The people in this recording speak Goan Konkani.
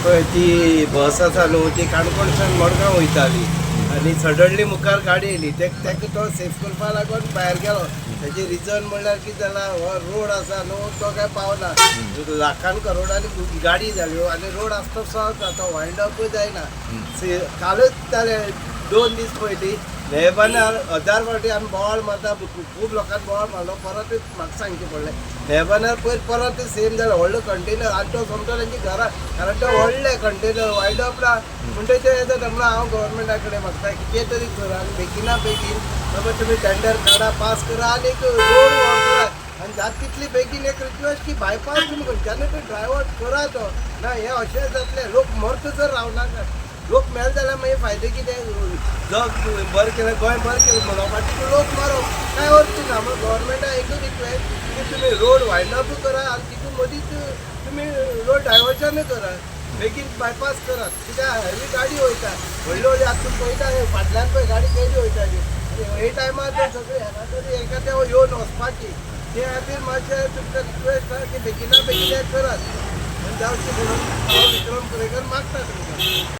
पळय, ती बस आसा न्हू, ती काणकोणच्यान मडगांव वयताली आनी सडनली मुखार गाडी येयली. ते ताका तो सेफ करपा लागून भायर गेलो. तेजे रिजन म्हणल्यार कितें जाला, हो रोड आसा न्हू, तो काय पावना. लाखान करोडांनी गाडी जाल्यो आनी रोड आसता तसो आसा, तो वायंड अपूय जायना. कालच जालें, 2 दीस पयलीं मेहबानार हजार फावटी आमी बोवाळ मारता. खूब लोकांनी बोवाळ मारलो. परत म्हाका सांगचें पडलें. मेहबानार पयर परत सेम जालें. व्हडलो कंटेनर आनी तो सोमतो तेंच्या घरा, कारण तो व्हडले कंटेनर वायंड अप ना म्हणटकीर ते येता. म्हणून हांव गव्हर्मेंटा कडेन मागता, कितें तरी करा आनी बेगिना बेगीन बाबा तुमी टेंडर काडा, पास करा आनी एक रोड करा आनी जाता तितली बेगीन. एक रिक्वेस्ट की बायपास तुमी खंयच्यानूय तरी ड्रायव्हर करा तो. ना हें अशें जातलें, लोक मरता जर रावनाका. लोक मेले जाल्यार मागीर फायदो कितें? जग बरें केलें, गोंय बरें केलें म्हणोवपाचें, लोक मरोप कांय अर्थ ना. म्हणून गव्हर्मेंटाक एकूच रिक्वेस्ट की तुमी रोड वायंड अप करा आनी तितून मदींच तुमी रोड डायवर्जनूय करा, बेगीन बायपास करात. कित्याक हेवी गाडी वयता व्हडली व्हडली. आतां तुमी पळयता, फाटल्यान पळय गाडी केदी वयता ती. आनी हे टायमार ते सगळे येरादारी एका ते येवन वचपाची. ते खातीर मातशें तुमकां रिक्वेस्ट आहा की बेगिना बेगीन हें करात आनी जावचें म्हणून हांव विक्रम कुरेकर मागता तुमकां.